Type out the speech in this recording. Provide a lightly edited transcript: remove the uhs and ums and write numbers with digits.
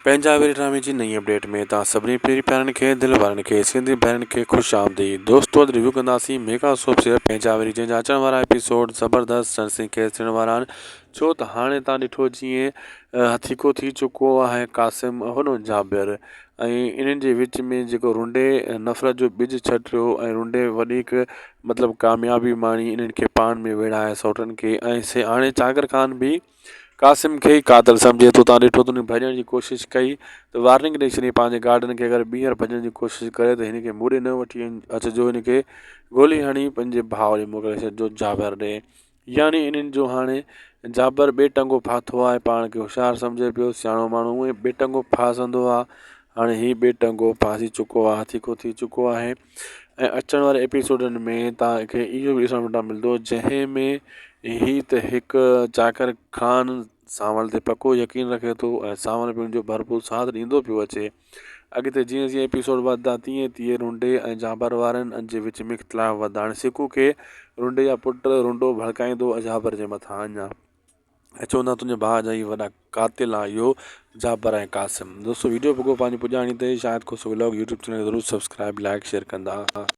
پنهنجا ويري ڊرامي جي نئين اپڊيٽ ۾ توهان سڀني پيري پيارن کي دل وارن کي سنڌي ڀائرن کي خوش آمديد دوستو اڄ ريويو ڪنداسين ميگا سوپ سيريل پنهنجا ويري جنهن جا اچڻ وارا ايپيسوڊ زبردست سنسني خيز ٿيڻ وارا آهن ڇو ته هاڻي تان ڏٺو جيئن هٿيڪو ٿي چڪو آهي قاسم هن جابر ۽ انهن جي وچ ۾ جيڪو رنڊي نفرت جو ٻج ڇٽيو ۽ رنڊي وڏيڪ مطلب ڪاميابي ماڻي انهن کي پاڻ ۾ ويڙهائي سوٽن کي ۽ هاڻي چاڪر خان به قاسم کي ئي قاتل سمجهي ٿو تان ڏٺو ته هن ڀڄڻ جي ڪوشش ڪئي ته وارننگ ڏئي ڇڏي پنهنجي گارڊن کي اگر ٻيهر ڀڄڻ جي ڪوشش ڪري ته هن کي مون ڏي نه وٺي اچجو هن کي گولي هڻي پنهنجي ڀاء ڏي موڪلي ڇڏجو جابر ڏي يعني انهن جو هاڻي جابر ٻي ٽنگو ڦاٿو آهي پاڻ کي هوشيار سمجهي پيو سياڻو ماڻهو اونئي ٻي ٽنگو ڦاسندو آهي هاڻي هي ٻي ٽنگو ڦاسي چڪو آهي هٿيڪو ٿي چڪو آهي ۽ اچڻ واري ايپيسوڊن ۾ توهان کي اهو به ڏسڻ وٽان ملندو جنهن ۾ هي ته هڪ چاڪر خان سانول تي پڪو يقين رکي ٿو ۽ سانول به ان جو ڀرپور ساٿ ڏيندو پيو اچي اڳتي جيئن جيئن ايپيسوڊ وڌندا تيئن تيئن رنڊي ۽ جابر وارن جي وچ ۾ اختلاف وڌندا هاڻي سڪو کي رنڊي جا پٽ رنڊو ڀڙڪائيندو جابر جي مٿان اڃا ۽ چوندا تنهنجي ڀاء جا هي وڏا قاتل آ اهو جابر ۽ قاسم دوستو ويڊيو پڳو پنهنجي پڄاڻي تي Shahid Khoso vlog YouTube channel ضرور سبسڪرائب لائڪ شيئر ڪندا.